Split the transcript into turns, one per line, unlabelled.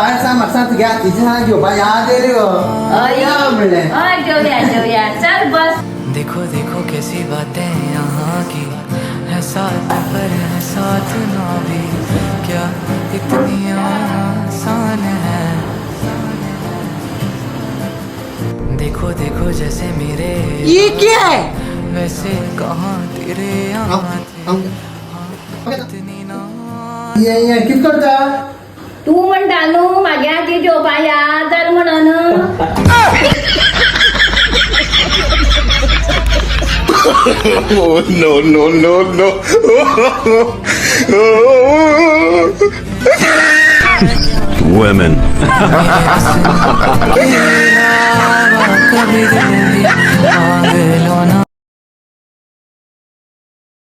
बाय सांग म्हाका सांग, तुगे आतीचे सांग घेवपा याद येयली गो.
हय.
या म्हणलें.
हय, जेवया जेवया, चल बस.
देखो देखो कैसी बातें यहाँ की है, साथ पर है साथ ना भी, क्या इतनी आसान है? देखो देखो जैसे मेरे
ये क्या है?
वैसे कहाँ तेरे यहाँ थे, इतनी ना.
ये ये कितें करता?
तूं म्हणटा न्हू म्हागे हाती जेवपा याद जाल म्हणून.
Oh, no, no, no, no.
Women.
कभी दिल भी मांग लो ना.